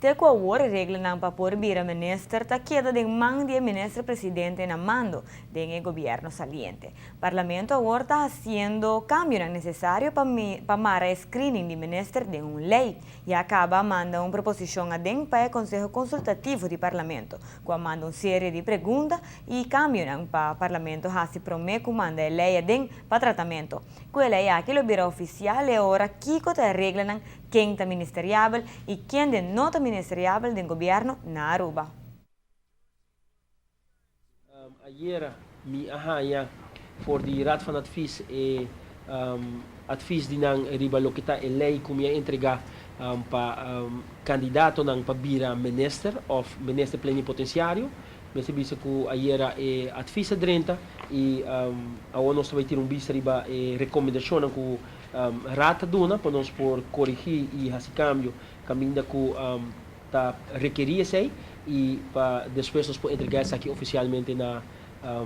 Te cu awor e reglanan pa por bira minister ta keda den man di e minister presidente na mando den e gobierno saliente. Parlamento awor ta haciendo cambionan necesario pa pa mara e screening di minister den un ley. Ya caba a manda un proposicion aden pa e Conseho Consultativo di Parlamento, cu a manda un serie di pregunta y cambionan pa Parlamento haci prome cu manda e ley aden pa tratamento. Cu e ley aki lo bira oficial e ora kico ta e reglanan, ken ta ministeriabel y kende no ta ministeriabel den gobierno na Aruba. Ayera mi a haña for di Raad van Advies e advies di nan riba loke ta e ley cu mi a entrega pa candidatonan pa bira minister of minister plenipotenciario. Mester bisa cu ayera e advies a drenta y awor nos ta bay tira un bista riba e recomendacionnan cu Raad ta duna pa nos por corigi y haci cambio caminda cu ta rekerí esei i pa despues nos por entregá esaki ofisialmente na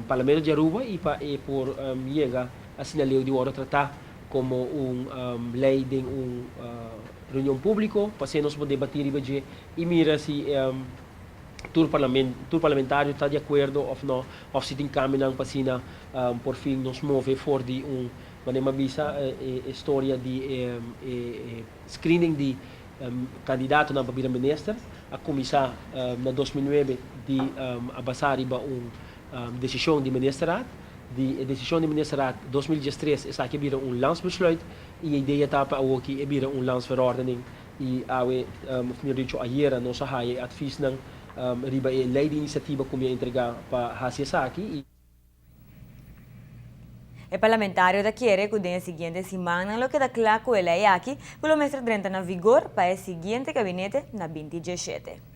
Parlamento di Aruba i pa e por yega asina leu di wòrdu tratá komo un lei den un reunion públiko pa asina nos por debatí riba dje i mira si tur tur parlamentario ta di akuerdo òf no òf si tin kambionan pa asina por fin nos move for di un manera mi a bisa e storia di e screening di Kandidatonan pa bira minister a kuminsá na 2009 di a basá riba un desishon di Ministerraad. Di e desishon di Ministerraad 2013 esaki a bira un landsbesluit i e idea ta pa awoki e bira un landsverordening i awe of mihor dicho ayera nos a haya e advisnan riba e ley di inisiativa ku mi a entregá pa hasi esaki i. E parlamentario ta kere ku den e siguiente simannan lo keda kla ku e lei aki ku lo mester drenta na vigor pa e siguiente gabinete na 2017.